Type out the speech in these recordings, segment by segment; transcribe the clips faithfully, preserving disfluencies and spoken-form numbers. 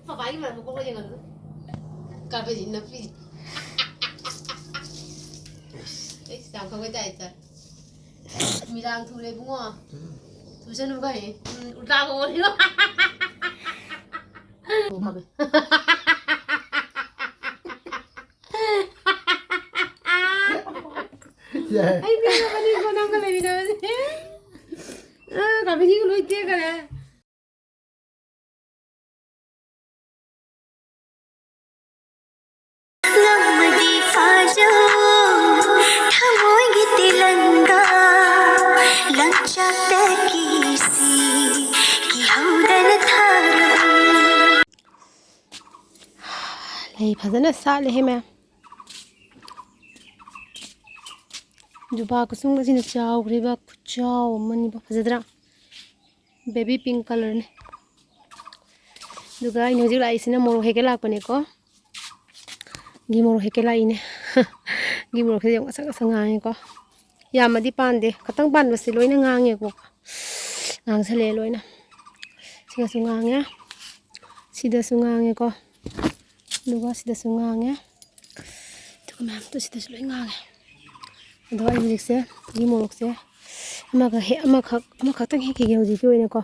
ꯄꯄꯥꯒꯤ ꯃꯔꯝ ꯃꯀꯣꯛ ꯌꯦꯡꯍꯜꯂꯨ꯫ ꯀꯥꯔꯄꯦꯠꯁꯤ ꯅꯞꯄꯤꯁꯤ꯫ ꯑꯩꯁ ꯌꯥꯝ ꯈꯪꯕꯩ ꯇꯥꯏꯞꯇ꯫ ꯃꯤꯔꯥꯡ ꯊꯨꯔꯦ ꯏꯕꯨꯡꯉꯣ꯫ ꯊꯨꯁꯅꯨ ꯀꯥꯏ꯫ ꯎꯝ, ꯎꯜꯇꯥ ꯀꯧꯕꯅꯤꯀꯣ꯫ ꯌꯥꯏ꯫ ꯑꯩ ꯄꯦꯜꯂꯕꯅꯤꯀꯣ ꯅꯪꯒ ꯂꯩꯃꯤꯟꯅꯕꯁꯦ꯫ ꯑ, ꯀꯥꯕꯤꯒꯤꯒ ꯂꯣꯏ ꯇꯦꯛꯈꯔꯦ꯫ ꯉꯝꯃꯗꯤ ꯐꯥꯖꯧ, ꯊꯃꯣꯏꯒꯤ ꯇꯦꯂꯪꯒꯥ, ꯂꯪꯆꯥꯛꯇ ꯀꯤꯁꯤ, ꯀꯤꯍꯧꯗꯅ ꯊꯥꯔꯕꯅꯤ꯫ ꯂꯩ ꯐꯖꯅ ꯁꯥꯠꯂꯦꯍꯦ ꯃꯌꯥꯝ꯫ ꯖꯨꯕꯥ ꯀꯨꯁꯨꯝꯒꯁꯤꯅ ꯆꯥꯎꯈ꯭ꯔꯤꯕ ꯈꯨꯆꯥꯎ ꯑꯃꯅꯤꯕ, ꯐꯖꯗ꯭ꯔꯥ? Baby pink colourꯅꯦ꯫ ꯑꯗꯨꯒ ꯑꯩꯅ ꯍꯧꯖꯤꯛ ꯂꯥꯛꯏꯁꯤꯅ ꯃꯣꯔꯣꯛ ꯍꯦꯛꯀꯦ ꯂꯥꯛꯄꯅꯦꯀꯣ꯫ ꯒꯤ ꯃꯣꯔꯣꯛ ꯍꯦꯛꯀꯦ ꯂꯥꯛꯏꯅꯦ꯫ ꯒꯤ ꯃꯣꯔꯣꯛꯁꯦ ꯌꯥꯝ ꯉꯁꯪ ꯉꯁꯪ ꯉꯥꯡꯉꯦꯀꯣ꯫ ꯌꯥꯝꯃꯗꯤ ꯄꯥꯟꯗꯦ꯫ ꯈꯇꯪ ꯄꯥꯟꯕꯁꯦ ꯂꯣꯏꯅ ꯉꯥꯡꯉꯦꯀꯣ꯫ ꯉꯥꯡꯁꯜꯂꯛꯑꯦ ꯂꯣꯏꯅ꯫ ꯁꯤꯒꯁꯨ ꯉꯥꯡꯉꯦ꯫ ꯁꯤꯗꯁꯨ ꯉꯥꯡꯉꯦꯀꯣ꯫ ꯑꯗꯨꯒ ꯁꯤꯗꯁꯨ ꯉꯥꯡꯉꯦ꯫ ꯑꯗꯨꯒ ꯃꯌꯥꯝꯗꯣ ꯁꯤꯗꯁꯨ ꯂꯣꯏ ꯉꯥꯡꯉꯦ꯫ ꯑꯗꯣ ꯑꯩ ꯍꯧꯖꯤꯛꯁꯦ ꯒꯤ ꯃꯣꯔꯣꯛꯁꯦ ꯑꯃꯒ ꯍꯦꯛ, ꯑꯃꯈꯛ, ꯑꯃꯈꯛꯇꯪ ꯍꯦꯛꯈꯤꯒꯦ ꯍꯧꯖꯤꯛꯀꯤ ꯑꯣꯏꯅꯀꯣ꯫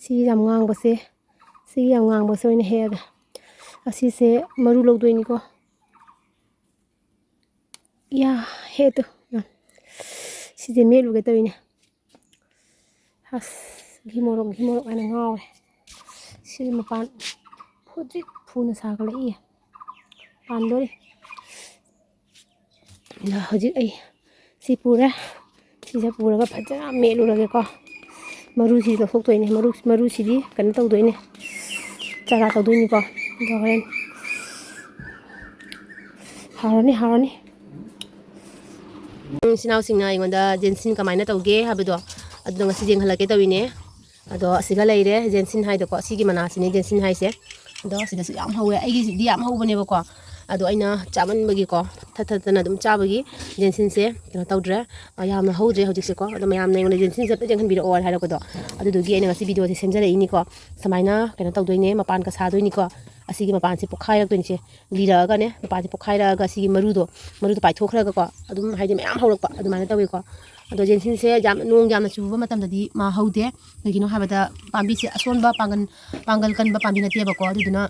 ꯁꯤ ꯌꯥꯝ ꯉꯥꯡꯕꯁꯦ, ꯁꯤ ꯌꯥꯝ ꯉꯥꯡꯕꯁꯦ ꯑꯣꯏꯅ ꯍꯦꯛꯑꯒꯦ꯫ ꯑꯁꯤꯁꯦ ꯃꯔꯨ ꯂꯧꯗꯣꯏꯅꯤꯀꯣ꯫ ꯌꯥ, ꯍꯦꯛꯇꯣ꯫ ꯌꯥ꯫ ꯁꯤꯁꯦ ꯃꯦꯠꯂꯨꯒꯦ ꯇꯧꯔꯤꯅꯦ꯫ ꯑꯁ, ꯘꯤ ꯃꯣꯔꯣꯛ, ꯘꯤ ꯃꯣꯔꯣꯛ ꯍꯥꯏꯅ ꯉꯥꯎꯔꯦ꯫ ꯁꯤꯒꯤ ꯃꯄꯥꯟ ꯐꯨꯗ꯭ꯔꯤꯛ ꯐꯨꯅ ꯁꯥꯒꯠꯂꯛꯏꯌꯦ꯫ ꯄꯥꯟꯗꯣꯔꯤ꯫ ꯑꯗ ꯍꯧꯖꯤꯛ ꯑꯩ ꯁꯤ ꯄꯨꯔꯦ꯫ ꯁꯤꯁꯦ ꯄꯨꯔꯒ ꯐꯖꯅ ꯃꯦꯠꯂꯨꯔꯒꯦꯀꯣ꯫ ꯃꯔꯨꯁꯤ ꯂꯧꯊꯣꯛꯇꯣꯏꯅꯦ꯫ ꯃꯔꯨ, ꯃꯔꯨꯁꯤꯗꯤ ꯀꯩꯅꯣ ꯇꯧꯗꯣꯏꯅꯦ꯫ ꯆꯥꯔꯥ ꯇꯧꯗꯣꯏꯅꯤꯀꯣ꯫ ꯑꯗꯣ ꯍꯣꯔꯦꯟ ꯍꯥꯎꯔꯅꯤ, ꯍꯥꯎꯔꯅꯤ꯫ ꯏꯆꯤꯟ ꯏꯅꯥꯎꯁꯤꯡꯅ ꯑꯩꯉꯣꯟꯗ ꯖꯦꯟꯁꯤꯟ ꯀꯃꯥꯏꯅ ꯇꯧꯒꯦ ꯍꯥꯏꯕꯗꯣ ꯑꯗꯨꯗꯣ ꯉꯁꯤ ꯌꯦꯡꯍꯜꯂꯛꯀꯦ ꯇꯧꯔꯤꯅꯦ꯫ ꯑꯗꯣ ꯑꯁꯤꯒ ꯂꯩꯔꯦ ꯖꯦꯟꯁꯤꯟ ꯍꯥꯏꯗꯣꯀꯣ꯫ ꯁꯤꯒꯤ ꯃꯅꯥꯁꯤꯅꯦ ꯖꯦꯟꯁꯤꯟ ꯍꯥꯏꯁꯦ꯫ ꯑꯗꯣ ꯁꯤꯗꯁꯨ ꯌꯥꯝ ꯍꯧꯋꯦ꯫ ꯑꯩꯒꯤꯁꯤꯗꯤ ꯌꯥꯝ ꯍꯧꯕꯅꯦꯕꯀꯣ꯫ ꯑꯗꯣ ꯑꯩꯅ ꯆꯥꯃꯟꯕꯒꯤꯀꯣ, ꯊꯠ ꯊꯠꯇꯅ ꯑꯗꯨꯝ ꯆꯥꯕꯒꯤ ꯖꯦꯟꯁꯤꯟꯁꯦ ꯀꯩꯅꯣ ꯇꯧꯗ꯭ꯔꯦ, ꯑ, ꯌꯥꯝꯅ ꯍꯧꯗ꯭ꯔꯦ ꯍꯧꯖꯤꯛꯁꯦꯀꯣ꯫ ꯑꯗꯣ ꯃꯌꯥꯝꯅ ꯑꯩꯉꯣꯟꯗ "ꯖꯦꯟꯁꯤꯟꯁꯦ ꯑꯝꯇ ꯌꯦꯡꯍꯟꯕꯤꯔꯛꯑꯣ" ꯍꯥꯏꯔꯛꯄꯗꯣ, ꯑꯗꯨꯗꯨꯒꯤ ꯑꯩꯅ ꯉꯁꯤ ꯚꯤꯗꯤꯑꯣꯁꯦ ꯁꯦꯝꯖꯔꯛꯏꯅꯤꯀꯣ꯫ ꯁꯨꯃꯥꯏꯅ ꯀꯩꯅꯣ ꯇꯧꯗꯣꯏꯅꯦ, ꯃꯄꯥꯟ ꯀꯁꯥꯗꯣꯏꯅꯤꯀꯣ꯫ ꯑꯁꯤꯒꯤ ꯃꯄꯥꯟꯁꯦ ꯄꯣꯛꯈꯥꯏꯔꯛꯇꯣꯏꯅꯤꯁꯦ, ꯂꯤꯔꯛꯑꯒꯅꯦ, ꯃꯄꯥꯟꯁꯦ ꯄꯣꯛꯈꯥꯏꯔꯛꯑꯒ ꯁꯤꯒꯤ ꯃꯔꯨꯗꯣ, ꯃꯔꯨꯗꯣ ꯄꯥꯏꯊꯣꯛꯈ꯭ꯔꯒꯀꯣ, ꯑꯗꯨꯝ ꯍꯥꯏꯗꯤ ꯃꯌꯥꯝ ꯍꯧꯔꯛꯄ ꯑꯗꯨꯃꯥꯏꯅ ꯇꯧꯋꯤꯀꯣ꯫ ꯑꯗꯣ ꯖꯦꯟꯁꯤꯟꯁꯦ ꯌꯥꯝ, ꯅꯣꯡ ꯌꯥꯝꯅ ꯆꯨꯕ ꯃꯇꯝꯗꯗꯤ ꯃꯥ ꯍꯧꯗꯦ꯫ ꯀꯩꯒꯤꯅꯣ ꯍꯥꯏꯕꯗ ꯄꯥꯝꯕꯤꯁꯦ ꯑꯁꯣꯟꯕ, ꯄꯥꯡꯒꯜ, ꯄꯥꯡꯒꯜ ꯀꯟꯕ ꯄꯥꯝꯕꯤ ꯅꯠꯇꯦꯕꯀꯣ꯫ ꯑꯗꯨꯗꯨꯅ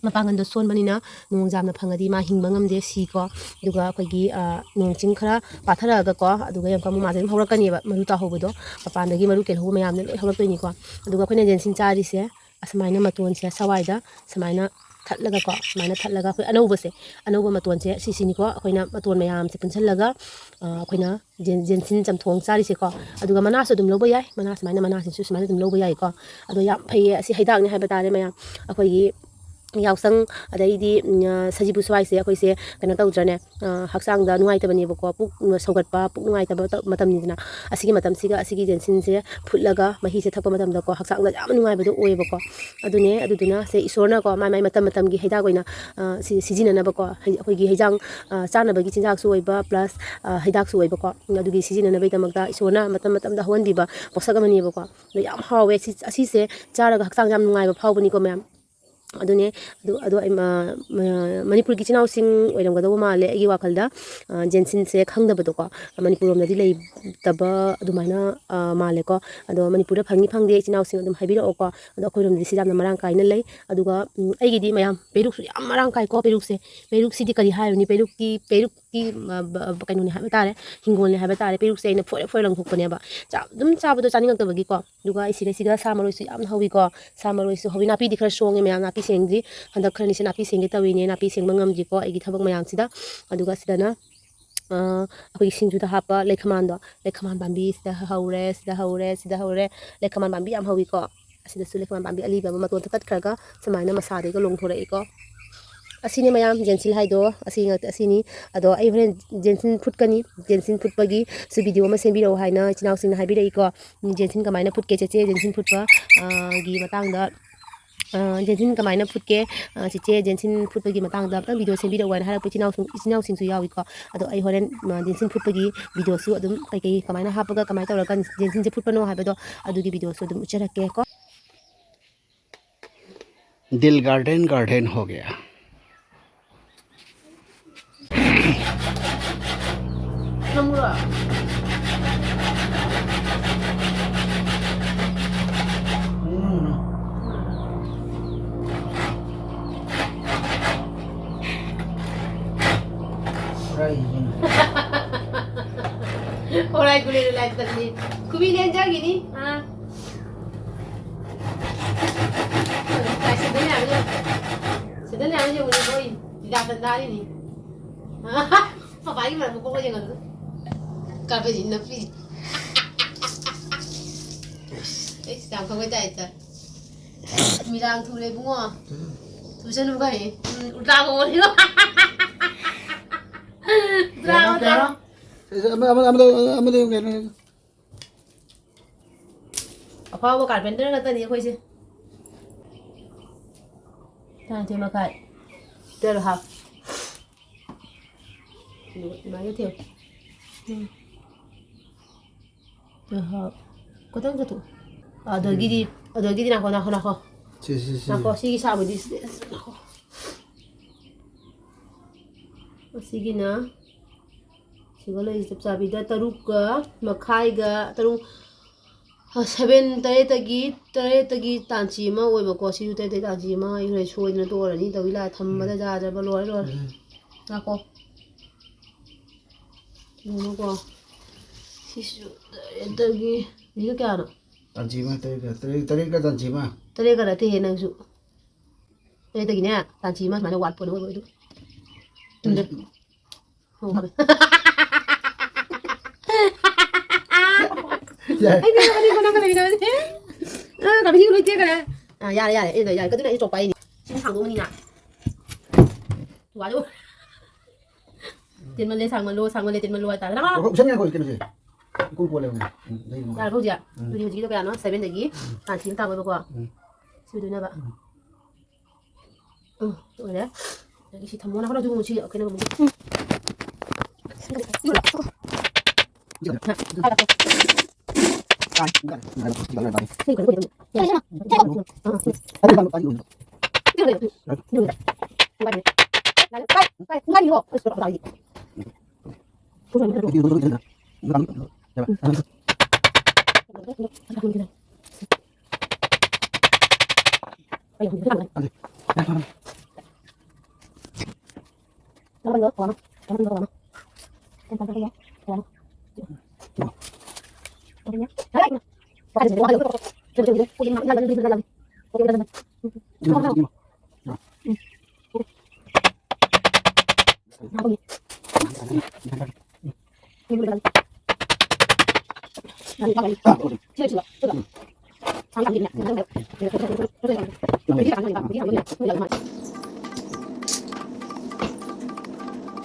ꯃꯄꯥꯡꯒꯜꯗꯣ ꯁꯣꯟꯕꯅꯤꯅ ꯅꯣꯡ ꯌꯥꯝꯅ ꯐꯪꯉꯗꯤ ꯃꯥ ꯍꯤꯡꯕ ꯉꯝꯗꯦ, ꯁꯤꯀꯣ꯫ ꯑꯗꯨꯒ ꯑꯩꯈꯣꯏꯒꯤ, ꯑ, ꯅꯣꯡ ꯆꯤꯡ ꯈꯔ ꯄꯥꯊꯔꯛꯑꯒꯀꯣ, ꯑꯗꯨꯒ ꯌꯥꯝ ꯀꯥꯡꯕꯨ ꯃꯥꯁꯦ ꯑꯗꯨꯝ ꯍꯧꯔꯛꯀꯅꯦꯕ, ꯃꯔꯨ ꯇꯥꯍꯧꯕꯗꯣ, ꯃꯄꯥꯟꯗꯒꯤ ꯃꯔꯨ ꯀꯦꯜꯍꯧꯕ ꯃꯌꯥꯝꯅ ꯂꯣꯏ ꯍꯧꯔꯛꯇꯣꯏꯅꯤꯀꯣ꯫ ꯑꯗꯨꯒ ꯑꯩꯈꯣꯏꯅ ꯖꯦꯟꯁꯤꯟ ꯆꯥꯔꯤꯁꯦ ꯑꯁꯨꯃꯥꯏꯅ ꯃꯇꯣꯟꯁꯦ ꯁꯋꯥꯏꯗ ꯁꯨꯃꯥꯏꯅ ꯊꯠꯂꯒꯀꯣ, ꯁꯨꯃꯥꯏꯅ ꯊꯠꯂꯒ ꯑꯩꯈꯣꯏ ꯑꯅꯧꯕꯁꯦ, ꯑꯅꯧꯕ ꯃꯇꯣꯟꯁꯦ ꯁꯤꯁꯤꯅꯤꯀꯣ꯫ ꯑꯩꯈꯣꯏꯅ ꯃꯇꯣꯟ ꯃꯌꯥꯝꯁꯦ ꯄꯨꯟꯁꯤꯜꯂꯒ, ꯑ, ꯑꯩꯈꯣꯏꯅ ꯖꯦꯟ-, ꯖꯦꯟꯁꯤꯟ ꯆꯝꯊꯣꯡ ꯆꯥꯔꯤꯁꯦꯀꯣ꯫ ꯑꯗꯨꯒ ꯃꯅꯥꯁꯨ ꯑꯗꯨꯝ ꯂꯧꯕ ꯌꯥꯏ, ꯃꯅꯥ ꯁꯨꯃꯥꯏꯅ, ꯃꯅꯥꯁꯤꯁꯨ ꯁꯨꯃꯥꯏꯅ ꯑꯗꯨꯝ ꯂꯧꯕ ꯌꯥꯏꯀꯣ꯫ ꯑꯗꯣ ꯌꯥꯝ ꯐꯩꯌꯦ, ꯑꯁꯤ ꯍꯩꯗꯥꯛꯅꯤ ꯍꯥꯏꯕ ꯇꯥꯔꯦ ꯃꯌꯥꯝ꯫ ꯑꯩꯈꯣꯏꯒꯤ ꯌꯥꯎꯁꯪ, ꯑꯗꯩꯗꯤ, ꯎꯝ, ꯑ, ꯁꯖꯤꯕꯨ ꯁ꯭ꯋꯥꯏꯁꯦ ꯑꯩꯈꯣꯏꯁꯦ ꯀꯩꯅꯣ ꯇꯧꯗ꯭ꯔꯅꯦ, ꯑ, ꯍꯛꯆꯥꯡꯗ ꯅꯨꯡꯉꯥꯏꯇꯕꯅꯦꯕꯀꯣ, ꯄꯨꯛ ꯁꯧꯒꯠꯄ, ꯄꯨꯛ ꯅꯨꯡꯉꯥꯏꯇꯕ ꯇ-, ꯃꯇꯝꯅꯤꯗꯅ꯫ ꯑꯁꯤꯒꯤ ꯃꯇꯝꯁꯤꯒ ꯑꯁꯤꯒꯤ ꯖꯦꯟꯁꯤꯟꯁꯦ ꯐꯨꯠꯂꯒ ꯃꯍꯤꯁꯦ ꯊꯛꯄ ꯃꯇꯝꯗꯀꯣ, ꯍꯛꯆꯥꯡꯗ ꯌꯥꯝ ꯅꯨꯡꯉꯥꯏꯕꯗꯣ ꯑꯣꯏꯌꯦꯕꯀꯣ꯫ ꯑꯗꯨꯅꯦ, ꯑꯗꯨꯗꯨꯅ ꯁꯦ ꯏꯁꯣꯔꯅꯀꯣ ꯃꯥꯏ ꯃꯥꯏ ꯃꯇꯝ ꯃꯇꯝꯒꯤ ꯍꯩꯗꯥꯛ ꯑꯣꯏꯅ, ꯑ, ꯁꯤ-, ꯁꯤꯖꯤꯟꯅꯅꯕꯀꯣ, ꯍꯩ-, ꯑꯩꯈꯣꯏꯒꯤ ꯍꯩꯖꯥꯡ, ꯑ, ꯆꯥꯅꯕꯒꯤ ꯆꯤꯟꯖꯥꯛꯁꯨ ꯑꯣꯏꯕ plus, ꯑ, ꯍꯩꯗꯥꯛꯁꯨ ꯑꯣꯏꯕꯀꯣ꯫ ꯑꯗꯨꯒꯤ ꯁꯤꯖꯤꯟꯅꯅꯕꯒꯤꯗꯃꯛꯇ ꯏꯁꯣꯔꯅ ꯃꯇꯝ ꯃꯇꯝꯗ ꯍꯧꯍꯟꯕꯤꯕ ꯄꯣꯠꯁꯛ ꯑꯃꯅꯦꯕꯀꯣ꯫ ꯑꯗꯣ ꯌꯥꯝ ꯍꯥꯎꯋꯦ꯫ ꯁꯤ, ꯑꯁꯤꯁꯦ ꯆꯥꯔꯒ ꯍꯛꯆꯥꯡ ꯌꯥꯝ ꯅꯨꯡꯉꯥꯏꯕ ꯐꯥꯎꯕꯅꯤꯀꯣ ꯃꯌꯥꯝ꯫ ꯑꯗꯨꯅꯦ, ꯑꯗꯨ, ꯑꯗꯣ ꯑꯩ ꯃ-, ꯃ-, ꯃꯅꯤꯄꯨꯔꯒꯤ ꯏꯆꯤꯟ ꯏꯅꯥꯎꯁꯤꯡ ꯑꯣꯏꯔꯝꯒꯗꯧꯕ ꯃꯥꯜꯂꯦ ꯑꯩꯒꯤ ꯋꯥꯈꯜꯗ, ꯑ, ꯖꯦꯟꯁꯤꯟꯁꯦ ꯈꯪꯗꯕꯗꯣꯀꯣ꯫ ꯃꯅꯤꯄꯨꯔ ꯂꯣꯝꯗꯗꯤ ꯂꯩꯇꯕ ꯑꯗꯨꯃꯥꯏꯅ, ꯑ, ꯃꯥꯜꯂꯦꯀꯣ꯫ ꯑꯗꯣ ꯃꯅꯤꯄꯨꯔꯗ ꯐꯪꯉꯤ ꯐꯪꯗꯦ ꯏꯆꯤꯟ ꯏꯅꯥꯎꯁꯤꯡ ꯑꯗꯨꯝ ꯍꯥꯏꯕꯤꯔꯛꯑꯣꯀꯣ꯫ ꯑꯗꯣ ꯑꯩꯈꯣꯏꯔꯣꯝꯗꯗꯤ ꯁꯤ ꯌꯥꯝꯅ ꯃꯔꯥꯡ ꯀꯥꯏꯅ ꯂꯩ꯫ ꯑꯗꯨꯒ, ꯎꯝ, ꯑꯩꯒꯤꯗꯤ ꯃꯌꯥꯝ ꯄꯦꯔꯨꯛꯁꯨ ꯌꯥꯝ ꯃꯔꯥꯡ ꯀꯥꯏꯀꯣ꯫ ꯄꯦꯔꯨꯛꯁꯦ, ꯄꯦꯔꯨꯛꯁꯤꯗꯤ ꯀꯔꯤ ꯍꯥꯏꯔꯨꯅꯤ? ꯄꯦꯔꯨꯛꯇꯤ, ꯄꯦꯔꯨꯛꯀꯤ, ꯃ-, ꯕ-, ꯀꯩꯅꯣꯅꯦ ꯍꯥꯏꯕ ꯇꯥꯔꯦ, ꯍꯤꯡꯒꯣꯜꯅꯦ ꯍꯥꯏꯕ ꯇꯥꯔꯦ꯫ ꯄꯦꯔꯨꯛꯁꯦ ꯑꯩꯅ ꯐꯣꯏꯔ ꯐꯣꯏꯔ ꯂꯪꯊꯣꯛꯄꯅꯦꯕ꯫ ꯆꯥ-, ꯑꯗꯨꯝ ꯆꯥꯕꯗꯣ ꯆꯥꯅꯤꯡꯉꯛꯇꯕꯒꯤꯀꯣ꯫ ꯑꯗꯨꯒ ꯑꯩ ꯁꯤꯗꯩꯁꯤꯗ ꯁꯥ ꯃꯔꯣꯏꯁꯨ ꯌꯥꯝꯅ ꯍꯧꯋꯤꯀꯣ꯫ ꯁꯥ ꯃꯔꯣꯏꯁꯨ ꯍꯧꯋꯤ꯫ ꯅꯥꯄꯤꯗꯤ ꯈꯔ ꯁꯣꯡꯉꯦ ꯃꯌꯥꯝ, ꯅꯥꯄꯤ ꯁꯦꯡꯗ꯭ꯔꯤ꯫ ꯍꯟꯗꯛ ꯈꯔꯅꯤꯁꯦ ꯅꯥꯄꯤ ꯁꯦꯡꯒꯦ ꯇꯧꯔꯤꯅꯦ, ꯅꯥꯄꯤ ꯁꯦꯡꯕ ꯉꯝꯗ꯭ꯔꯤꯀꯣ ꯑꯩꯒꯤ ꯊꯕꯛ ꯃꯌꯥꯝꯁꯤꯗ꯫ ꯑꯗꯨꯒ ꯁꯤꯗꯅ, ꯑ, ꯑꯩꯈꯣꯏꯒꯤ ꯁꯤꯡꯖꯨꯗ ꯍꯥꯞꯄ ꯂꯩꯈꯃꯥꯟꯗꯣ, ꯂꯩꯈꯃꯥꯟ ꯄꯥꯝꯕꯤ ꯁꯤꯗ ꯍꯧꯔꯦ, ꯁꯤꯗ ꯍꯧꯔꯦ, ꯁꯤꯗ ꯍꯧꯔꯦ꯫ ꯂꯩꯈꯃꯥꯟ ꯄꯥꯝꯕꯤ ꯌꯥꯝ ꯍꯧꯋꯤꯀꯣ꯫ ꯑꯁꯤꯗꯁꯨ ꯂꯩꯈꯃꯥꯟ ꯄꯥꯝꯕꯤ ꯑꯂꯤꯕ ꯑꯃ ꯃꯇꯣꯟ ꯇꯠꯈ꯭ꯔꯒ ꯁꯨꯃꯥꯏꯅ ꯃꯁꯥꯗꯩꯒ ꯂꯣꯡꯊꯣꯔꯛꯏꯀꯣ꯫ ꯑꯁꯤꯅꯤ ꯃꯌꯥꯝ ꯖꯦꯟꯁꯤꯜ ꯍꯥꯏꯗꯣ, ꯑꯁꯤ ꯉꯥꯛꯇ, ꯑꯁꯤꯅꯤ꯫ ꯑꯗꯣ ꯑꯩ ꯍꯣꯔꯦꯟ ꯖꯦꯟꯁꯤꯟ ꯐꯨꯠꯀꯅꯤ꯫ ꯖꯦꯟꯁꯤꯟ ꯐꯨꯠꯄꯒꯤꯁꯨ ꯚꯤꯗꯤꯑꯣ ꯑꯃ ꯁꯦꯝꯕꯤꯔꯛꯎ ꯍꯥꯏꯅ ꯏꯆꯤꯟ ꯏꯅꯥꯎꯁꯤꯡꯅ ꯍꯥꯏꯕꯤꯔꯛꯏꯀꯣ꯫ ꯎꯝ, ꯖꯦꯟꯁꯤꯟ ꯀꯃꯥꯏꯅ ꯐꯨꯠꯀꯦ, ꯆꯦꯆꯦ, ꯖꯦꯟꯁꯤꯟ ꯐꯨꯠꯄ, ꯑ, ꯒꯤ ꯃꯇꯥꯡꯗ ꯑ, ꯖꯦꯟꯁꯤꯟ ꯀꯃꯥꯏꯅ ꯐꯨꯠꯀꯦ, ꯑ, ꯆꯤꯆꯦ ꯖꯦꯟꯁꯤꯟ ꯐꯨꯠꯄꯒꯤ ꯃꯇꯥꯡꯗ ꯑꯝꯇꯪ ꯚꯤꯗꯤꯑꯣ ꯁꯦꯝꯕꯤꯔꯛꯑꯣ ꯍꯥꯏꯅ ꯍꯥꯏꯔꯛꯄ ꯏꯆꯤꯟ ꯏꯅꯥꯎꯁꯤꯡ, ꯏꯆꯤꯟ ꯏꯅꯥꯎꯁꯤꯡꯁꯨ ꯌꯥꯎꯏꯀꯣ꯫ ꯑꯗꯣ ꯑꯩ ꯍꯣꯔꯦꯟ, ꯑ, ꯖꯦꯟꯁꯤꯟ ꯐꯨꯠꯄꯒꯤ ꯚꯤꯗꯤꯑꯣꯁꯨ ꯑꯗꯨꯝ ꯀꯩꯀꯩ ꯀꯃꯥꯏꯅ ꯍꯥꯞꯄꯒ ꯀꯃꯥꯏꯅ ꯇꯧꯔꯒ ꯖꯦꯟꯁꯤꯟꯁꯦ ꯐꯨꯠꯄꯅꯣ ꯍꯥꯏꯕꯗꯣ ꯑꯗꯨꯒꯤ ꯚꯤꯗꯤꯑꯣꯁꯨ ꯑꯗꯨꯝ ꯎꯠꯆꯔꯛꯀꯦꯀꯣ꯫ दिल गार्डन गार्डन हो गया। ꯍꯣꯔꯥꯏ ꯒꯨꯂꯦ ꯂꯥꯏꯐ ꯇꯠꯂꯤ꯫ ꯈꯨꯕꯤ ꯂꯦꯟꯖꯈꯤꯅꯤ꯫ ꯑꯥ꯫ ꯁꯤꯗ ꯂꯩꯔꯝꯃꯤ ꯌꯦꯡꯉꯨꯅꯦ, ꯃꯣꯏ ꯗꯤꯗꯥ ꯇꯟꯗꯥꯔꯤꯅꯤ꯫ ꯃꯄꯥꯒꯤ ꯃꯔꯝ ꯃꯀꯣꯛ ꯌꯦꯡꯉꯣ꯫ ꯀꯥꯕꯩꯁꯤ ꯅꯞꯄꯤ꯫ ꯑꯩꯁ, ꯌꯥꯝ ꯈꯪꯕꯩ ꯇꯥꯏꯞꯇ꯫ ꯃꯤꯔꯥꯡ ꯊꯨꯔꯦ ꯏꯕꯨꯡꯉꯣ꯫ ꯊꯨꯁꯅꯨ ꯀꯥꯏ꯫ ꯎꯝ, ꯎꯜꯇꯥ ꯀꯧꯕꯅꯤꯀꯣ꯫ ꯎꯜꯇꯥ, ꯀꯩꯅꯣ, ꯎꯜꯇꯥ꯫ ꯀꯩꯅꯣ? ꯑꯃ, ꯑꯃ, ꯑꯃꯗ, ꯑꯃꯗ ꯌꯦꯡꯉꯨ ꯀꯩꯅꯣ꯫ ꯑꯐꯥꯎꯕ ꯀꯥꯔꯄꯦꯟꯇꯔ ꯉꯥꯛꯇꯅꯤ ꯑꯩꯈꯣꯏꯁꯦ꯫ ꯇꯔꯥꯅꯤꯊꯣꯏ ꯃꯈꯥꯏ꯫ Twelve half꯫ ꯑꯗꯨꯒ ꯑꯗꯨꯃꯥꯏꯅ ꯊꯦꯡꯉꯨ꯫ ꯎꯝ꯫ Twelve half꯫ ꯈꯤꯇꯪ ꯆꯠꯊꯣꯛ꯫ ꯑꯗꯒꯤꯗꯤ, ꯑꯗꯒꯤꯗꯤ ꯅꯥꯈꯣ, ꯅꯥꯈꯣ, ꯅꯥꯈꯣ꯫ ꯁꯤ, ꯁꯤ, ꯁꯤ꯫ ꯅꯥꯈꯣ, ꯁꯤꯒꯤ ꯁꯥꯕꯗꯤ ꯁꯤꯗ ꯅꯥꯈꯣ꯫ ꯑꯁꯤꯒꯤꯅ ꯁꯤꯒ ꯂꯩꯔꯤꯁꯦ ꯆꯞ ꯆꯥꯕꯤꯗ ꯇꯔꯨꯛꯀ ꯃꯈꯥꯏꯒ ꯇꯔꯨꯛ, ꯁꯚꯦꯟ, ꯇꯔꯦꯠꯇꯒꯤ, ꯇꯔꯦꯠꯇꯒꯤ ꯇꯥꯟꯆꯤ ꯑꯃ ꯑꯣꯏꯕꯀꯣ꯫ ꯁꯤꯁꯨ ꯇꯔꯦꯠꯇꯒꯤ ꯇꯥꯟꯆꯤ ꯑꯃ ꯑꯩ ꯍꯣꯔꯦꯟ ꯁꯣꯏꯗꯅ ꯇꯣꯛꯑꯔꯅꯤ꯫ ꯇꯧꯏ ꯂꯥꯏ ꯊꯝꯕꯗ ꯎꯝ꯫ ꯌꯥꯗ꯭ꯔꯕ ꯂꯣꯏꯔꯦ, ꯂꯣꯏꯔꯦ꯫ ꯎꯝ꯫ ꯉꯥꯏꯈꯣ꯫ ꯌꯦꯡꯉꯨꯀꯣ꯫ ꯁꯤꯁꯨ ꯇꯔꯦꯠꯇꯒꯤ, ꯁꯤꯒ ꯀꯌꯥꯅꯣ? ꯇꯥꯟꯆꯤ ꯑꯃ, ꯇꯔꯦꯠꯀ, ꯇꯔꯦꯠ, ꯇꯔꯦꯠꯀ ꯇꯥꯟꯆꯤ ꯑꯃ꯫ ꯇꯔꯦꯠꯀ ꯅꯠꯇꯦꯍꯦ ꯅꯪꯁꯨ꯫ ꯇꯔꯦꯠꯇꯒꯤꯅꯦ, ꯇꯥꯟꯆꯤ ꯑꯃ ꯁꯨꯃꯥꯏꯅ ꯋꯥꯠꯄꯅꯦ ꯑꯣꯏꯕ ꯑꯗꯨ꯫ ꯇꯨꯝꯗ꯫ ꯎꯝ꯫ ꯍꯣ, ꯐꯔꯦ꯫ ꯌꯥꯔꯦ꯫ ꯑꯩ ꯅꯪ ꯑꯅꯤ ꯀꯣꯟꯅ ꯂꯩꯃꯤꯟꯅꯕꯁꯦ꯫ ꯑ, ꯀꯥꯕꯤꯒꯤ ꯂꯣꯏ ꯇꯦꯛꯈ꯭ꯔꯦ꯫ ꯑ, ꯌꯥꯔꯦ, ꯌꯥꯔꯦ꯫ ꯑꯩ ꯌꯥꯔꯦ꯫ ꯑꯗꯨꯅ ꯑꯩ ꯆꯣꯞꯄ ꯍꯥꯏꯅꯤ꯫ ꯁꯤ ꯁꯥꯡꯗꯣꯛꯑꯅꯤꯅ꯫ ꯋꯥꯗꯣ꯫ ꯇꯦꯟꯃꯜꯂꯦ, ꯁꯥꯡꯃꯜꯂꯣ, ꯁꯥꯡꯃꯜꯂꯦ, ꯇꯦꯟꯃꯜꯂꯣ ꯍꯥꯏꯇꯥꯔꯦ꯫ ꯂꯥꯛꯑꯣ꯫ ꯑꯣ, ꯎꯁꯟ ꯉꯥꯏꯈꯣ, ꯀꯩꯅꯣꯁꯦ꯫ ꯏꯀꯣꯟ ꯀꯣꯜꯂꯦ꯫ ꯎꯝ, ꯂꯩ꯫ ꯌꯥꯔꯕꯣ ꯍꯧꯖꯤꯛ? ꯎꯝ꯫ ꯑꯗꯨꯗꯤ ꯍꯧꯖꯤꯛꯀꯤꯗꯣ ꯀꯌꯥꯅꯣ? Seven ꯗꯒꯤ ꯎꯝ꯫ ꯇꯥꯟꯁꯤ ꯑꯃ ꯇꯥꯕꯀꯣ꯫ ꯎꯝ꯫ ꯁꯨꯗꯣꯏꯅꯦꯕ꯫ ꯎꯝ, ꯂꯣꯏꯔꯦ꯫ ꯑꯗꯒꯤ ꯁꯤ ꯊꯝꯃꯣꯅ ꯍꯣꯔꯦꯟ ꯑꯗꯨꯒꯨꯝꯕ ꯁꯤ ꯀꯩꯅꯣꯒꯨꯝꯕ꯫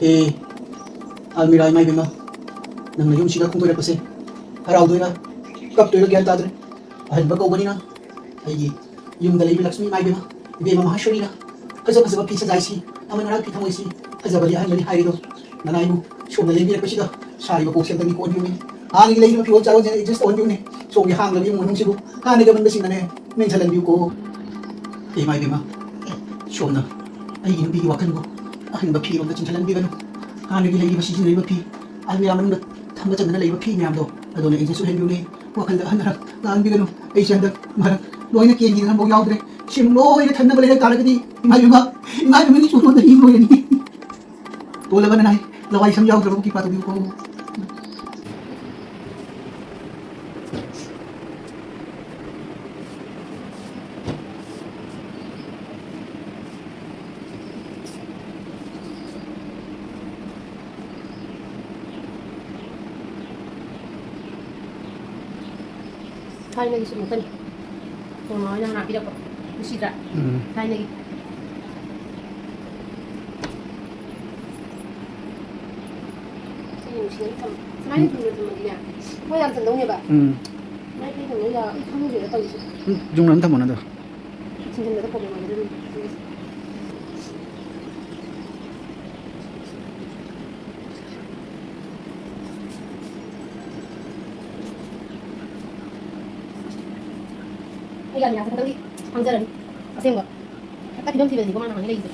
ꯑꯦ, ꯑꯜꯃꯤꯔꯥ, ꯏꯃꯥ ꯏꯕꯦꯝꯃ, ꯅꯪꯅ ꯌꯨꯝꯁꯤꯗ ꯈꯣꯡꯗꯣꯏꯔꯛꯄꯁꯦ ꯍꯔꯥꯎꯗꯣꯏꯔꯥ ꯀꯞꯇꯣꯏꯔꯥ ꯒ꯭ꯌꯥꯟ ꯇꯥꯗ꯭ꯔꯦ꯫ ꯑꯍꯟꯕ ꯀꯧꯕꯅꯤꯅ ꯑꯩꯒꯤ ꯌꯨꯝꯗ ꯂꯩꯕ ꯂꯛꯁꯃꯤ ꯏꯃꯥ ꯏꯕꯦꯝꯃ, ꯏꯕꯦꯝꯃ ꯃꯍꯥꯁꯔꯤꯅ ꯐꯖ ꯐꯖꯕ ꯐꯤ ꯁꯖꯥꯏꯁꯤ, ꯑꯃ ꯅꯅꯥꯛꯀꯤ ꯊꯃꯣꯏꯁꯤ ꯐꯖꯕꯗꯤ ꯑꯍꯟꯕꯅꯤ ꯍꯥꯏꯔꯤꯗꯣ꯫ ꯅꯅꯥꯏꯕꯨ ꯁꯣꯝꯅ ꯂꯦꯡꯕꯤꯔꯛꯄꯁꯤꯗ ꯁꯥꯔꯤꯕ ꯄꯣꯠꯁꯦ ꯑꯝꯇ ꯃꯤꯀꯣꯛ ꯑꯣꯟꯕꯤꯌꯨꯅꯦ꯫ ꯍꯥꯟꯅꯒꯤ ꯂꯩꯔꯤꯕ ꯐꯤꯔꯣꯜ ꯆꯥꯔꯣꯜꯁꯤꯡ adjust ꯇꯧꯍꯟꯕꯤꯌꯨꯅꯦ꯫ ꯁꯣꯝꯒꯤ ꯍꯥꯡꯂꯕ ꯏꯃꯨꯡ ꯃꯅꯨꯡꯁꯤꯕꯨ ꯍꯥꯟꯅꯒꯤ ꯑꯃꯟꯕꯁꯤꯡꯅꯅꯦ ꯃꯦꯟꯁꯤꯜꯍꯟꯕꯤꯌꯨꯀꯣ꯫ ꯏꯃꯥ ꯏꯕꯦꯝꯃ, ꯁꯣꯝꯅ ꯑꯩꯒꯤ ꯅꯨꯄꯤꯒꯤ ꯋꯥꯈꯜꯕꯨ ꯑꯍꯟꯕ ꯐꯤꯔꯣꯜꯗ ꯆꯤꯡꯁꯤꯜꯍꯟꯕꯤꯒꯅꯨ꯫ ꯍꯥꯟꯅꯒꯤ ꯂꯩꯔꯤꯕ ꯁꯤꯖꯤꯟꯅꯔꯤꯕ ꯐꯤ, ꯑꯜꯃꯤꯔꯥ ꯃꯅꯨꯡꯗ ꯊꯝꯕ ꯆꯟꯗꯅ ꯂꯩꯕ ꯐꯤ ꯃꯌꯥꯝꯗꯣ ꯑꯗꯨꯅ adjust ꯑꯣꯏꯍꯟꯕꯤꯌꯨꯅꯦ꯫ ꯋꯥꯈꯜꯗ ꯑꯍꯟ ꯍꯔꯥꯛ ꯂꯥꯛꯍꯟꯕꯤꯒꯅꯨ꯫ ꯑꯩꯁꯦ ꯍꯟꯗꯛ ꯃꯔꯛ ꯂꯣꯏꯅ ꯀꯦꯟꯈꯤꯗꯅ ꯑꯃꯐꯥꯎ ꯌꯥꯎꯗ꯭ꯔꯦ꯫ ꯁꯤꯃꯨꯛ ꯂꯣꯏꯅ ꯊꯟꯅꯕ ꯂꯩꯔꯛ ꯇꯥꯔꯒꯗꯤ ꯏꯃꯥ ꯏꯕꯦꯝꯃ, ꯏꯃꯥ ꯏꯕꯦꯝꯃꯒꯤ ꯆꯨꯔꯣꯟꯗ ꯍꯤꯡ ꯂꯣꯏꯔꯅꯤ꯫ ꯇꯣꯜꯂꯕ ꯅꯅꯥꯏ, ꯂꯋꯥꯏ ꯁꯝ ꯌꯥꯎꯗ꯭ꯔꯕꯕꯨ ꯀ꯭ꯔꯤꯄꯥ ꯇꯧꯕꯤꯌꯨꯀꯣ꯫ ꯊꯥꯏꯅꯒꯤ ꯁꯨꯝ ꯃꯈꯜ꯫ ꯃꯃꯥ ꯍꯣꯏꯅ ꯍꯥꯟꯅ ꯄꯤꯔꯛꯄ꯫ ꯅꯨꯡꯁꯤꯗ꯭ꯔꯥ? ꯎꯝ꯫ ꯊꯥꯏꯅꯒꯤ꯫ ꯁꯤ ꯅꯨꯡꯁꯤꯅ ꯊꯝ-, ꯁꯨꯃꯥꯏꯅ ꯎꯝ꯫ ꯊꯝꯅ ꯊꯝꯃꯗꯤꯅꯦ, ꯃꯣꯏ ꯌꯥꯝ ꯆꯟꯗꯧꯅꯦꯕ꯫ ꯎꯝ꯫ ꯁꯨꯃꯥꯏꯅ ꯊꯝꯅ ꯌꯥ-, ꯑꯩ ꯈꯪꯗ꯭ꯔꯦꯗ ꯇꯧꯔꯤꯁꯦ꯫ ꯎꯝ, ꯌꯨꯡꯅ ꯑꯗꯨꯝ ꯊꯝꯃꯣꯅꯦ ꯑꯗꯣ꯫ ꯊꯤꯡꯖꯤꯟꯕꯗ problem ꯑꯣꯏꯒꯗꯣꯏꯅꯤ꯫ ꯑꯩ ꯌꯥꯝ ꯌꯥꯝ ꯈꯛꯇꯪꯗꯤ ꯍꯥꯡꯖꯔꯅꯤ꯫ ꯑꯁꯦꯡꯕ꯫ ꯍꯦꯛꯇ ꯐꯤꯕꯝ ꯊꯤꯕꯗꯅꯤꯀꯣ ꯃꯥꯅ ꯍꯥꯡꯉꯤ ꯂꯩꯔꯤꯁꯦ꯫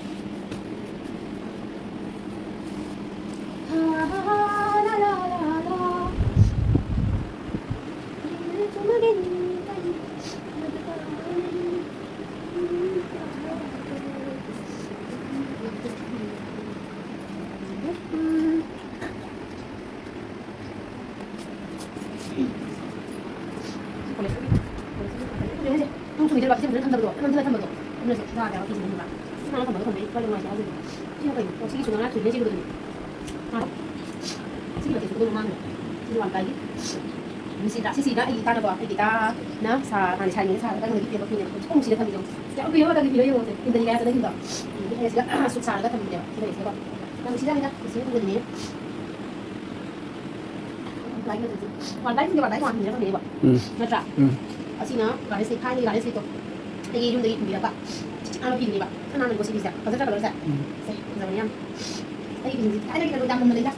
ꯅꯣꯡ ꯆꯨꯏꯗꯅ ꯕꯥꯇꯤꯟ ꯐꯖꯅ ꯊꯝꯗꯕꯗꯣ, ꯅꯝꯁꯤꯜꯂ ꯊꯝꯕꯗꯣ, ꯑꯗꯨꯅꯁꯨ ꯌꯥꯗꯦꯕ ꯐꯤꯁꯤꯡꯁꯦ ꯈꯪꯕ꯭ꯔꯥ? ꯏꯁꯥꯅ ꯊꯝꯕꯗꯣ ꯊꯝꯕꯩ ꯈꯔ ꯅꯨꯡꯉꯥꯏꯇꯦ ꯍꯥꯏꯕꯗꯨꯗꯤ꯫ ꯁꯤꯅ ꯀꯩꯅꯣ? ꯑꯣ, ꯁꯤꯒꯤ ꯆꯨꯝꯅ ꯉꯔꯥꯡ ꯆꯨꯏꯅꯦ ꯁꯤꯒꯤꯗꯨꯗꯤ꯫ ꯁꯤꯒꯤ ꯃꯆꯨꯁꯦ ꯀꯩꯅꯣ ꯃꯥꯡꯈ꯭ꯔꯦ꯫ ꯁꯤꯁꯦ ꯋꯥꯟ ꯄ꯭ꯂꯥꯏꯒꯤ꯫ ꯁꯤꯁꯤꯗ, ꯁꯤꯁꯤꯅ ꯑꯩꯒꯤ ꯏꯇꯥꯅꯀꯣ, ꯑꯩꯒꯤ ꯏꯇꯥꯅ ꯁꯥ-, ꯍꯥꯟꯅ ꯁꯥꯔꯤꯉꯩꯗ ꯁꯥꯔꯒ ꯑꯩꯉꯣꯟꯗ ꯒꯤꯐꯅꯦꯕ ꯄꯤꯅꯦꯕ꯫ ꯍꯧꯖꯤꯛ ꯑꯃꯨꯛ ꯁꯤꯗ ꯊꯝꯕꯤꯗꯣ꯫ ꯌꯥꯝ ꯀꯨꯏꯔꯕ ꯃꯇꯝꯒꯤ ꯐꯤꯗꯣ ꯌꯦꯡꯉꯣꯁꯦ꯫ ꯏꯟꯗꯅꯤꯀꯥꯏ ꯍꯥꯏꯕꯗ ꯍꯤꯡꯗꯣ꯫ ꯎꯝ, ꯁꯤꯗ ꯁꯨꯛ ꯁꯥꯔꯒ ꯊꯝꯕꯤꯅꯦꯕ꯫ ꯁꯤꯗ ꯂꯩꯁꯤꯗꯀꯣ꯫ ꯅꯪ ꯁꯤꯗ ꯍꯦꯟꯅ ꯁꯤ ꯎꯒꯅꯤꯌꯦ꯫ ꯎꯝ꯫ ꯅꯠꯇ꯭ꯔꯥ? ꯎꯝ꯫ ꯑꯁꯤꯅ ꯒꯥꯔꯗꯦꯟ ꯁꯦꯠ, ꯊꯥꯏꯅꯒꯤ ꯒꯥꯔꯗꯦꯟ ꯁꯦꯠꯇꯣ꯫ ꯑꯩꯒꯤ ꯌꯨꯝꯗꯒꯤ ꯊꯤꯟꯕꯤꯔꯛꯄ꯫ ꯆꯤꯛ ꯆꯤꯛ ꯅꯥꯟꯅ ꯐꯤꯅꯦꯕ꯫ ꯈꯔ ꯅꯥꯟꯅꯀꯣ ꯁꯤꯒꯤꯁꯦ꯫ ꯐꯖꯗ꯭ꯔꯥ ꯀꯂꯔꯁꯦ? ꯎꯝ꯫ ꯁꯦ, ꯐꯖꯕꯅꯦ ꯌꯥꯝ꯫ ꯑꯩꯒꯤ ꯐꯤꯁꯤꯡꯁꯦ ꯊꯥꯏꯅꯒꯤ ꯀꯂꯔ ꯌꯥꯝ ꯂꯩꯗ꯫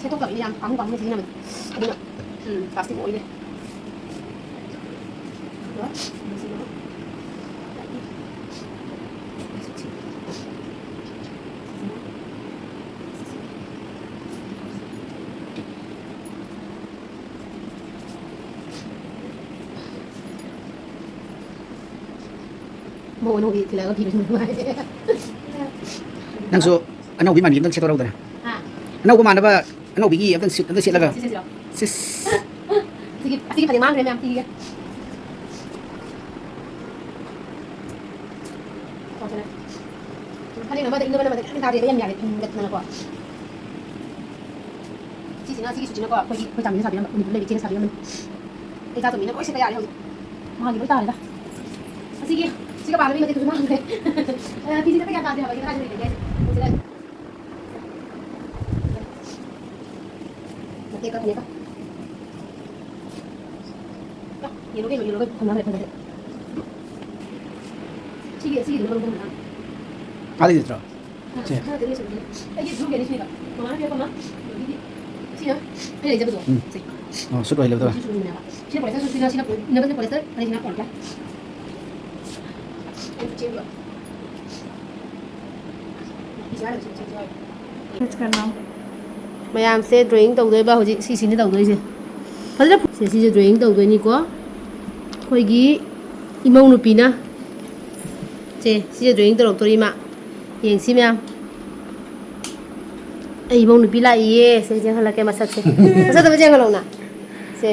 ꯁꯦꯠꯇꯣꯛꯇꯕꯅꯤꯅ ꯌꯥꯝ ꯄꯥꯝꯃꯨ ꯄꯥꯝꯃꯨꯅ ꯁꯤꯖꯤꯟꯅꯕꯅꯦ꯫ ꯑꯗꯨꯅ, ꯎꯝ, ꯄ꯭ꯂꯥꯁꯇꯤꯛ ꯑꯣꯏꯔꯦ꯫ ꯑꯗꯨꯒ ꯁꯤꯁꯤꯅ ꯃꯧ ꯑꯅꯧꯕꯤ ꯊꯤꯜꯂꯛꯑꯒ ꯐꯤꯕꯁꯨ ꯅꯨꯡꯉꯥꯏ꯫ ꯅꯪꯁꯨ ꯑꯅꯧꯕꯤ ꯃꯥꯟꯕꯤ ꯑꯝꯇꯪ ꯁꯦꯠꯇꯣꯔꯛꯎꯗꯅ꯫ ꯍꯥ? ꯑꯅꯧꯕ ꯃꯥꯟꯅꯕ, ꯑꯅꯧꯕꯤꯒꯤ ꯑꯝꯇꯪ ꯁꯨꯠ ꯑꯝꯇ ꯁꯦꯠꯂꯒ꯫ ꯁꯤ ꯁꯦꯠꯁꯤꯔꯣ? ꯁꯤꯁ꯫ ꯑꯁꯤꯒꯤ, ꯑꯁꯤꯒꯤ ꯐꯅꯦꯛ ꯃꯥꯡꯈ꯭ꯔꯦ ꯃꯌꯥꯝ ꯊꯤꯒꯦ꯫ ꯐꯅꯦꯛ ꯑꯃꯗ ꯏꯟꯅꯕ ꯑꯃꯗ ꯒ꯭ꯌꯥꯟ ꯇꯥꯗꯦꯕ, ꯌꯥꯝ ꯌꯥꯔꯦ ꯐꯤꯒꯠꯇꯅꯀꯣ꯫ ꯁꯤꯁꯤꯅ, ꯁꯤꯒꯤ ꯁꯨꯠꯁꯤꯅꯀꯣ, ꯑꯩꯈꯣꯏꯒꯤ, ꯑꯩꯈꯣꯏ ꯆꯥꯃꯤꯅ ꯁꯥꯕꯤꯔꯝꯕ, ꯃꯅꯤꯄꯨꯔꯗ ꯂꯩꯕ ꯏꯆꯦꯅ ꯁꯥꯕꯤꯔꯝꯕꯅꯤ꯫ ꯑꯩ ꯏꯆꯥ ꯇꯣꯝꯕꯤꯅ ꯂꯣꯏ ꯁꯦꯠꯄ ꯌꯥꯔꯦ ꯍꯧꯖꯤꯛ꯫ ꯃꯥꯒꯤ ꯂꯣꯏ ꯇꯥꯔꯦꯗ꯫ ꯑꯁꯤꯒꯤ, ꯁꯤꯒ ꯄꯥꯒꯗꯕꯒꯤ ꯃꯇꯦꯛꯇꯨꯁꯨ ꯃꯥꯡꯈ꯭ꯔꯦ꯫ ꯑ, ꯐꯤꯁꯤꯡꯁꯦ ꯑꯝꯇ ꯒ꯭ꯌꯥꯟ ꯇꯥꯗꯦ ꯍꯥꯏꯕ, ꯑꯩ ꯀꯗꯥꯏꯗ ꯂꯩꯒꯦ ꯍꯥꯏꯁꯦ꯫ ꯁꯤꯗ ꯃꯇꯦꯛ ꯀꯛꯄꯅꯦꯕ꯫ ꯌꯦꯜꯂꯣꯒ ꯌꯦꯜꯂꯣꯒ ꯐꯪꯅꯈ꯭ꯔꯦ ꯐꯖꯅ꯫ ꯁꯤꯒꯤ, ꯁꯤꯒꯤꯗꯨꯅ ꯃꯔꯨꯝ ꯃꯉꯥ꯫ ꯑꯥꯗꯒꯤ ꯅꯠꯇ꯭ꯔꯣ? ꯁꯦ꯫ ꯑꯥꯗꯒꯤ ꯁꯨꯕꯅꯦ꯫ ꯑꯩꯒꯤ blue ꯒꯤ ꯑꯅꯤ ꯁꯨꯏꯕ꯫ ꯃꯃꯥꯅ ꯄꯤꯔꯛꯄ ꯑꯃ, ꯑꯗꯒꯤꯗꯤ ꯁꯤꯅ ꯑꯩ ꯂꯩꯖꯕꯗꯣ꯫ ꯎꯝ꯫ ꯁꯦ꯫ ꯑꯣ, ꯁꯨꯠ ꯑꯣꯏ ꯂꯩꯕꯗꯣ꯫ ꯁꯤ ꯁꯨꯠ ꯑꯣꯏꯅꯦꯕ꯫ ꯁꯤꯅ polyester ꯁꯨꯠ ꯁꯤꯅ, ꯁꯤꯅ inner polyester, ꯑꯗꯩ ꯁꯤꯅ cotton꯫ ꯑꯩ ꯆꯦꯟꯕ꯫ ꯃꯌꯥꯝꯁꯦ drawing ꯇꯧꯗꯣꯏꯕ ꯍꯧꯖꯤꯛ, ꯁꯤꯁꯤꯅ ꯇꯧꯗꯣꯏꯁꯦ꯫ ꯐꯖꯅ ꯐꯨ-, ꯁꯦ, ꯁꯤꯁꯦ drawing ꯇꯧꯗꯣꯏꯅꯤꯀꯣ꯫ ꯑꯩꯈꯣꯏꯒꯤ ꯏꯃꯧ ꯅꯨꯄꯤꯅ꯫ ꯁꯦ, ꯁꯤꯁꯦ drawing ꯇꯧꯔꯛꯇꯣꯔꯤ ꯃꯥ꯫ ꯌꯦꯡꯁꯤ ꯃꯌꯥꯝ꯫ ꯑꯩ ꯏꯃꯧ ꯅꯨꯄꯤ ꯂꯥꯛꯏꯌꯦ꯫ ꯁꯦ, ꯌꯦꯡꯍꯜꯂꯛꯀꯦ ꯃꯁꯛꯁꯦ꯫ ꯃꯁꯛꯇꯣ ꯑꯃ ꯌꯦꯡꯍꯜꯂꯛꯎꯅ꯫ ꯁꯦ,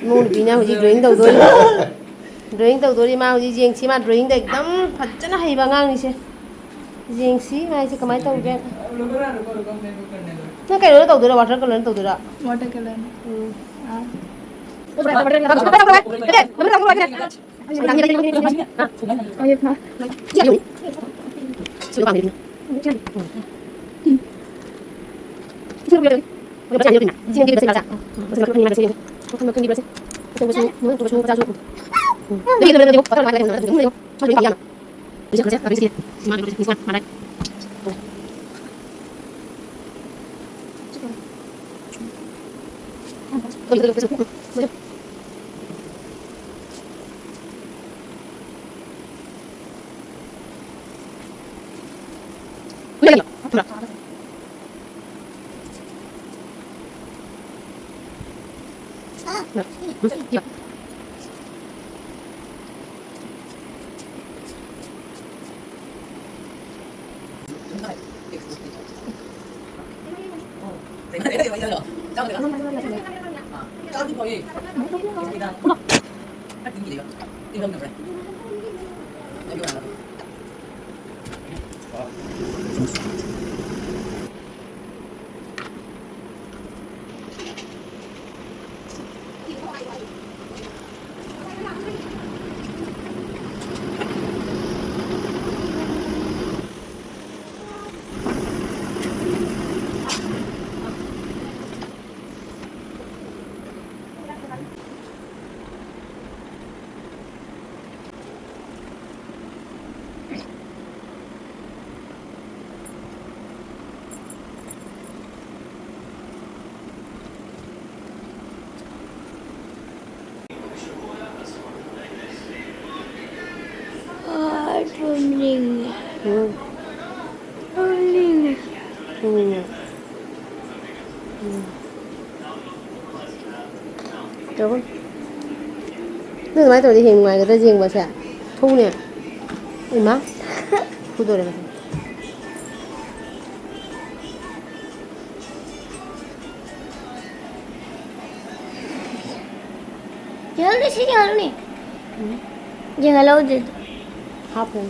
ꯏꯃꯧ ꯅꯨꯄꯤꯅ ꯍꯧꯖꯤꯛ drawing ꯇꯧꯗꯣꯔꯤ꯫ Drawing ꯇꯧꯗꯣꯔꯤ ꯃꯥ ꯍꯧꯖꯤꯛ꯫ ꯌꯦꯡꯁꯤ ꯃꯥ drawing ꯗ ꯑꯦꯛꯗꯝ ꯐꯖꯅ ꯍꯩꯕ ꯑꯉꯥꯡꯅꯤꯁꯦ꯫ ꯌꯦꯡꯁꯤ ꯃꯥꯏꯁꯦ ꯀꯃꯥꯏꯅ ꯇꯧꯒꯦ꯫ ꯅꯪ ꯀꯩꯅꯣꯅ ꯇꯧꯗꯣꯏꯔꯣ? Water colour ꯅ ꯇꯧꯗꯣꯏꯔꯣ? Water colour ꯅ꯫ ꯎꯝ꯫ ꯑꯥ꯫ ꯇꯨꯝꯅꯤꯡꯉꯦ꯫ ꯎꯝ꯫ ꯇꯨꯝꯅꯤꯡꯉꯦ꯫ ꯇꯨꯝꯅꯤꯡꯉꯦ꯫ ꯎꯝ꯫ ꯎꯝ꯫ ꯇꯧꯕ꯫ ꯅꯪ ꯑꯗꯨꯃꯥꯏꯅ ꯇꯧꯔꯗꯤ ꯍꯦꯟꯅ ꯅꯨꯡꯉꯥꯏꯒꯗ꯭ꯔꯥ ꯌꯦꯡꯕꯁꯦ? ꯊꯣꯡꯅꯦ꯫ ꯏꯃꯥ꯫ ꯐꯨꯗꯣꯔꯦ ꯃꯁꯤ꯫ ꯌꯦꯡꯍꯜꯂꯨ, ꯁꯤ ꯌꯦꯡꯍꯜꯂꯨꯅꯦ꯫ ꯎꯝ꯫ ꯌꯦꯡꯍꯜꯂꯧꯗꯦ꯫ ꯍꯥꯞꯄꯦ꯫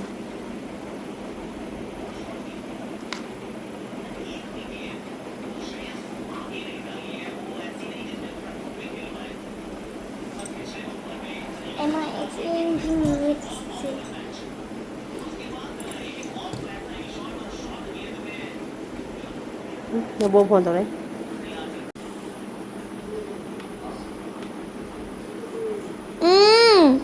Am I experiencing mixed? Um, ꯅꯕꯣꯛ ꯐꯣꯟ ꯇꯧꯔꯛꯏ꯫ ꯎꯝ꯫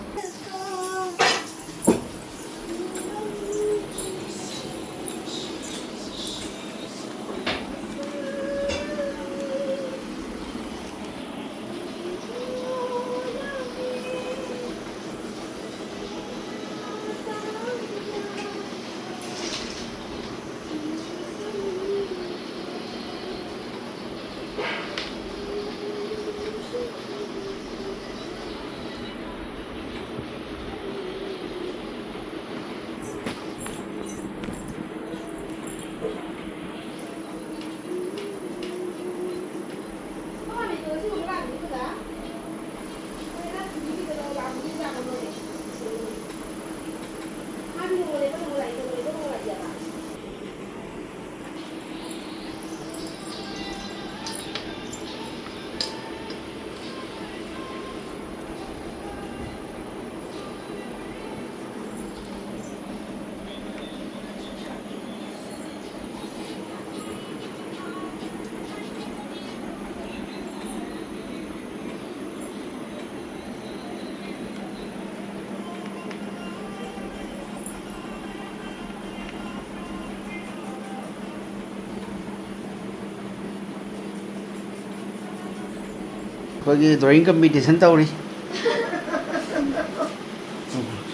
ꯑꯩꯈꯣꯏꯒꯤ drawing competition ꯇꯧꯔꯤ꯫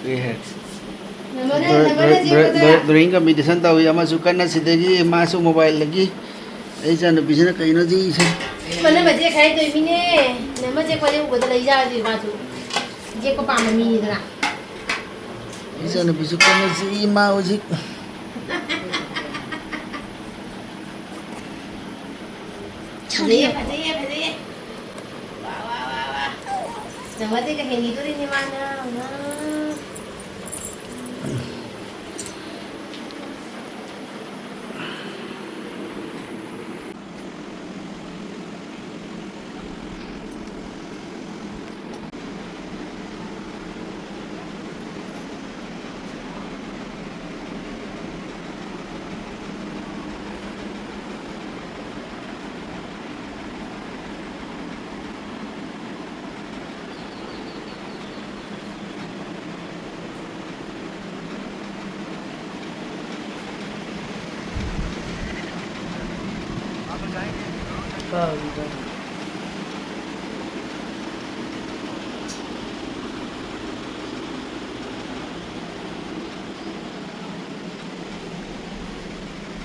ꯁꯤ ꯍꯦꯛ꯫ ꯗ꯭ꯔꯣ-, ꯗ꯭ꯔꯣ-, ꯗ꯭ꯔꯣ-, ꯗ꯭ꯔꯣ-, drawing competition ꯇꯧꯏ꯫ ꯑꯃꯁꯨ ꯀꯟꯅ ꯁꯤꯗꯒꯤ, ꯃꯥꯁꯨ mobileꯗꯒꯤ꯫ ꯑꯩ ꯏꯆꯥꯅꯨꯄꯤꯁꯤꯅ ꯀꯩꯅꯣꯁꯤ ꯏꯁꯩ꯫ ꯃꯅꯝ ꯃꯖꯦꯛ ꯈꯥꯏꯗꯣꯏꯃꯤꯅꯦ꯫ ꯃꯅꯝ ꯃꯖꯦꯛ ꯈꯣꯏꯗꯩ ꯎꯕꯗ ꯂꯩꯖꯥꯔꯗꯤ ꯃꯥꯁꯨ ꯌꯦꯛꯄ ꯄꯥꯝꯕ ꯃꯤꯅꯤꯗꯅ꯫ ꯏꯆꯥꯅꯨꯄꯤꯁꯨ ꯀꯟꯅ ꯆꯤꯛꯏ ꯃꯥ ꯍꯧꯖꯤꯛ꯫ ꯐꯖꯩꯌꯦ, ꯐꯖꯩꯌꯦ, ꯐꯖꯩꯌꯦ꯫ ꯋꯥ, ꯋꯥ, ꯋꯥ, ꯋꯥ꯫ ꯅꯪ ꯃꯇꯦꯛꯀ ꯍꯦꯟꯈꯤꯗꯣꯔꯤꯅꯦ ꯃꯥꯅ꯫ ꯋꯥ꯫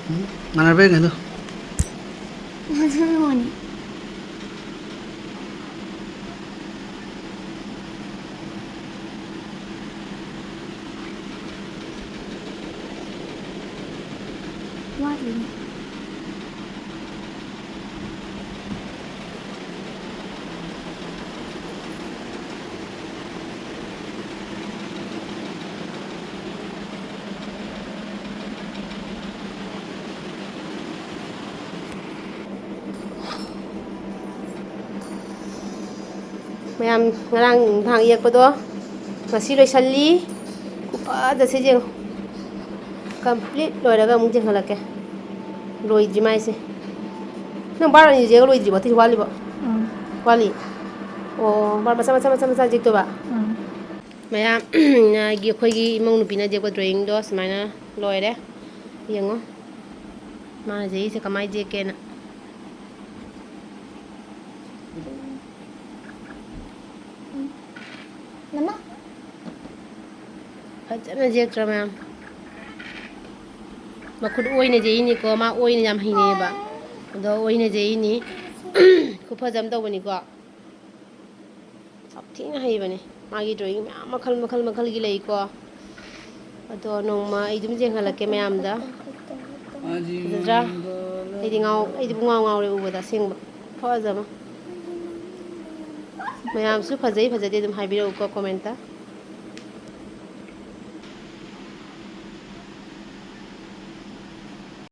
ꯎꯝ, ꯃꯥꯟꯅꯕ꯭ꯔꯥ ꯌꯦꯡꯒꯦ ꯑꯗꯣ꯫ ꯃꯥꯟꯅꯔꯝꯒꯅꯤ꯫ ꯋꯥꯠꯂꯤꯅꯦ꯫ ꯃꯌꯥꯝ ꯉꯔꯥꯡ ꯅꯨꯡꯗꯥꯡ ꯌꯦꯛꯄꯗꯣ ꯉꯁꯤ ꯂꯣꯏꯁꯜꯂꯤ꯫ ꯈꯨꯐꯖꯁꯦ ꯌꯦꯡꯉꯨ꯫ Complete ꯂꯣꯏꯔꯒ ꯑꯃꯨꯛ ꯌꯦꯡꯍꯜꯂꯛꯀꯦ꯫ ꯂꯣꯏꯗ꯭ꯔꯤ ꯃꯥꯏꯁꯦ꯫ ꯅꯪ ꯕꯥꯔ ꯑꯅꯤ ꯌꯦꯛꯑꯒ ꯂꯣꯏꯗ꯭ꯔꯤꯕꯣ? ꯑꯇꯩꯁꯨ ꯋꯥꯠꯂꯤꯕꯣ? ꯎꯝ꯫ ꯋꯥꯠꯂꯤ? ꯑꯣ, ꯕꯥꯔ ꯃꯆꯥ, ꯃꯆꯥ, ꯃꯆꯥ, ꯃꯆꯥ ꯌꯦꯛꯇꯣꯏꯕ? ꯎꯝ꯫ ꯃꯌꯥꯝ, ꯑꯩꯈꯣꯏꯒꯤ ꯏꯃꯧ ꯅꯨꯄꯤꯅ ꯌꯦꯛꯄ drawingꯗꯣ ꯁꯨꯃꯥꯏꯅ ꯂꯣꯏꯔꯦ꯫ ꯌꯦꯡꯉꯣ꯫ ꯃꯥꯅ ꯌꯦꯛꯏꯁꯦ ꯀꯃꯥꯏꯅ ꯌꯦꯛꯀꯦꯅ꯫ ꯅꯃ? ꯐꯖꯅ ꯌꯦꯛꯇ꯭ꯔꯥ ꯃꯌꯥꯝ? ꯃꯈꯨꯠ ꯑꯣꯏꯅ ꯌꯦꯛꯏꯅꯤꯀꯣ, ꯃꯥ ꯑꯣꯏꯅ ꯌꯥꯝ ꯍꯩꯅꯩꯌꯦꯕ꯫ ꯑꯗꯣ ꯑꯣꯏꯅ ꯌꯦꯛꯏꯅꯤ꯫ ꯈꯨꯐꯖ ꯑꯃ ꯇꯧꯕꯅꯤꯀꯣ꯫ ꯌꯥꯝ ꯊꯤꯅ ꯍꯩꯕꯅꯦ꯫ ꯃꯥꯒꯤ drawing ꯃꯌꯥꯝ ꯃꯈꯜ ꯃꯈꯜ ꯃꯈꯜꯒꯤ ꯂꯩꯀꯣ꯫ ꯑꯗꯣ ꯅꯣꯡꯃ ꯑꯩ ꯑꯗꯨꯝ ꯌꯦꯡꯍꯜꯂꯛꯀꯦ ꯃꯌꯥꯝꯗ꯫ ꯐꯖꯗ꯭ꯔꯥ? ꯑꯩꯗꯤ ꯉꯥꯎ-, ꯑꯩꯗꯤ ꯄꯨꯡꯉꯥꯎ ꯉꯥꯎꯔꯦ ꯎꯕꯗ, ꯑꯁꯦꯡꯕ꯫ ꯐꯖꯕ꯫ ꯃꯌꯥꯝꯁꯨ ꯐꯖꯩ ꯐꯖꯗꯦ ꯑꯗꯨꯝ ꯍꯥꯏꯕꯤꯔꯛꯎꯀꯣ comment꯫